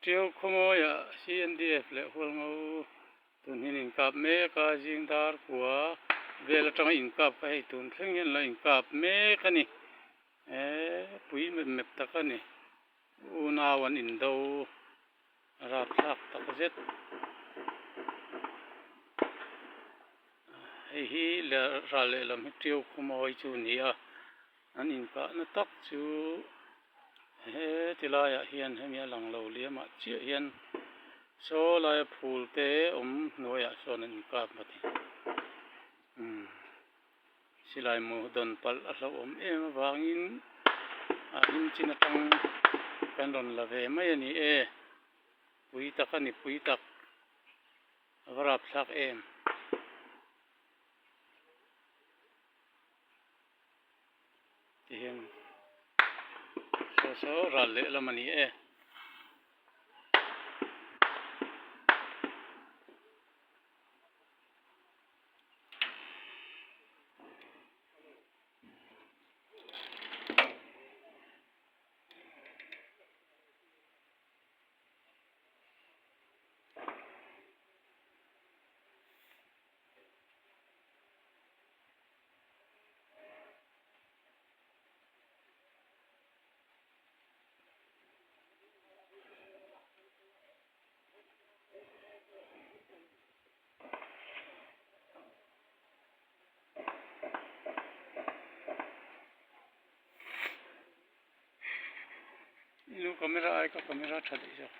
Ṭiau khawmawiah CNDF leh Hualngo tun hian inkap mek a, zing dar kua vel atanga inkap kha hei tun thleng hian la inkap mek a ni. Eee pui mep mep tak a ni. Unau an indo a rapthlak tak zet. Hei hi ral lehlam hi Ṭiau khawmawi chu a ni a. An inkahna tak chu he tilaiah hian hemi a lang lo liamah chiah hian saw laia phul te awm hnuaiah sawn an inkap a ti. Umm silai mu dawn palh a hlauhawm em avangin a him chin atang kan rawn la ve mai a ni e. Pui tak a ni pui tak a va rapthlak em. Tihian saw saw ral lehlam a ni e. Nu camera ai ka camera tha daih zawk.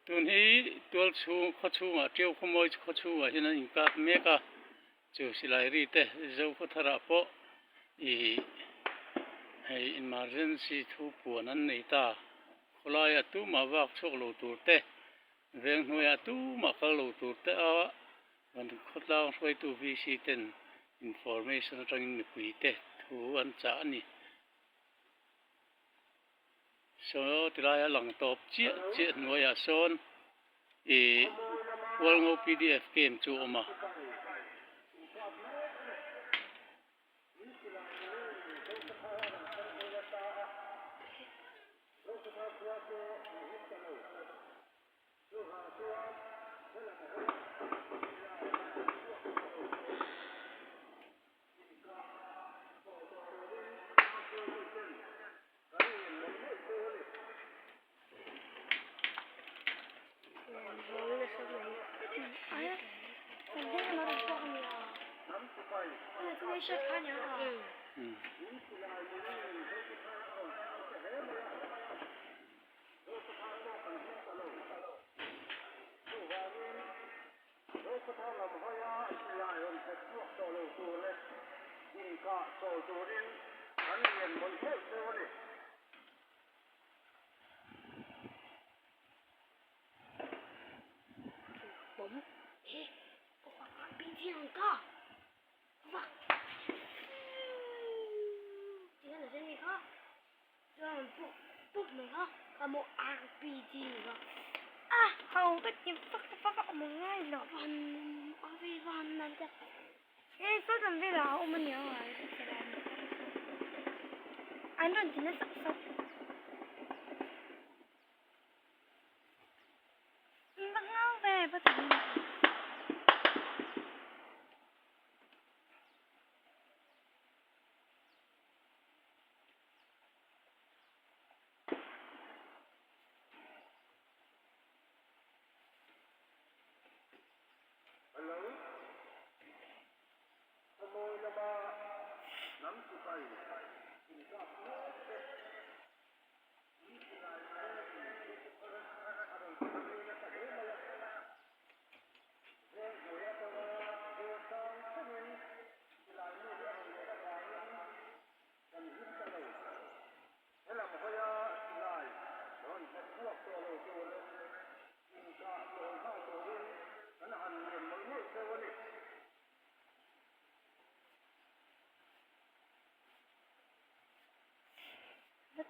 Tun hi tual chhung khaw chhungah Tiau khawmawi khaw chhungah hian an inkap mek a, chu silai ri te Zo khaw tharah pawh ih hei emergency thu puan an nei ta, khawlaiah tumah vak chhuak lo tur te veng hnuaiah tumah kal lo tur te a Kan khawtlang hruaitu VC ten information atangin mipuite thu an chah a ni. Saw tilaia lang tawp chiah chiah hnuaiah sawn ih Hualngo pdf camp chu a awm a.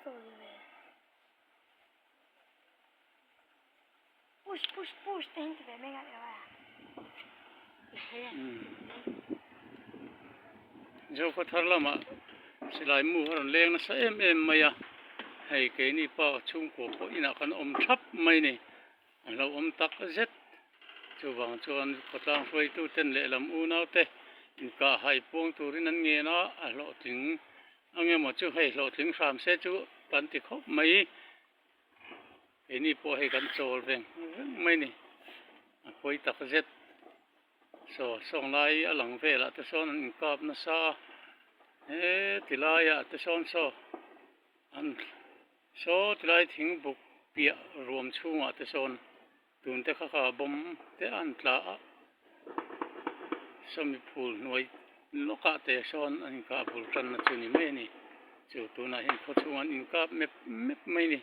Chawl ve. Push push push te hian ti ve mai ngai lo a. Zofa thar lamah silai mu a rawn leng nasa em em mai a, hei keini pa chhungkua pawh inah kan awm thap mai ni, a lo awm tak zet. Chuvang chuan khawtlang hruaitu ten lehlam unau te inkah hai puang turin an ngen a, a hlawhtling ang emaw chu hei hlawhtling hram se chu kan ti khawp mai. Keini pawh hei kan chawl veng veng mai ni, a pawi tak zet. Saw sawng lai a lang velah te sawn an inkap nasa a, he ti laiah te sawn saw an saw ti lai thing buk piah ruam chhungah te sawn tun te kha kha bawm te an tla a, sawmi phul hnuai lawkah te sawn an inkah bul tanna chu ni mai a ni. Chu tunah hian khawchhungah an inkap mep mep mai a ni.